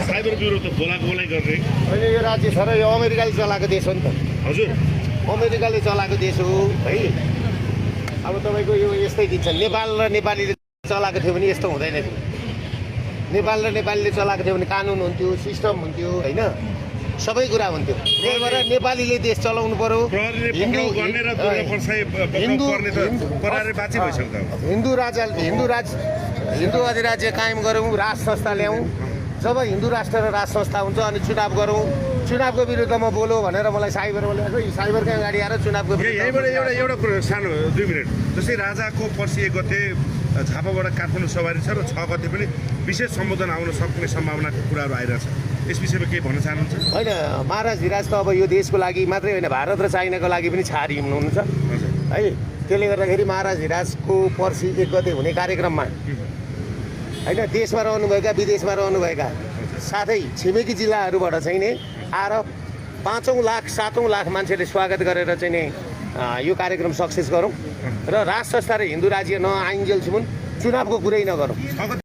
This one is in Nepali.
साइबर ब्युरो त बोलाइ गर्ने होइन यो राज्य छ र यो अमेरिकाले चलाएको देश हो नि त हजुर अमेरिकाले चलाएको देश हो है अब तपाईँको यो यस्तै दिन्छ नेपाल र नेपालीले चलाएको थियो भने यस्तो हुँदैन थियो नेपाल र नेपालीले चलाएको थियो भने कानुन हुन्थ्यो सिस्टम हुन्थ्यो होइन सबै कुरा हुन्थ्यो त्यही भएर नेपालीले देश चलाउनु पर्यो हिन्दू अधिराज्य कायम गरौँ राज संस्था ल्याउँ जब हिन्दू राष्ट्र र राज संस्था हुन्छ अनि चुनाव गरौँ चुनावको विरुद्धमा बोलो भनेर मलाई साइबरमा ल्याएको साइबरकै अगाडि आएर चुनावको यहीँबाट एउटा कुरो सानो 2 मिनट जस्तै राजाको पर्सि 1 गते झापाबाट काठमाडौँ सवारी छ र 6 गते पनि विशेष सम्बोधन आउन सक्ने सम्भावनाको कुराहरू आइरहेछ यस विषयमा केही भन्न चाहनुहुन्छ होइन महाराज धिराज त अब यो देशको लागि मात्रै होइन भारत र चाइनाको लागि पनि छारी हुनुहुन्छ है त्यसले गर्दाखेरि महाराज धिराजको पर्सि 1 गते हुने कार्यक्रममा होइन देशमा रहनुभएका विदेशमा रहनुभएका साथै छिमेकी जिल्लाहरूबाट चाहिँ नि आएर 5 लाख 7 लाख मान्छेले स्वागत गरेर चाहिँ नि यो कार्यक्रम सक्सेस गरौँ र राज संस्था र हिन्दू राज्य नआइन्जेलसम्म चुनावको कुरै नगरौँ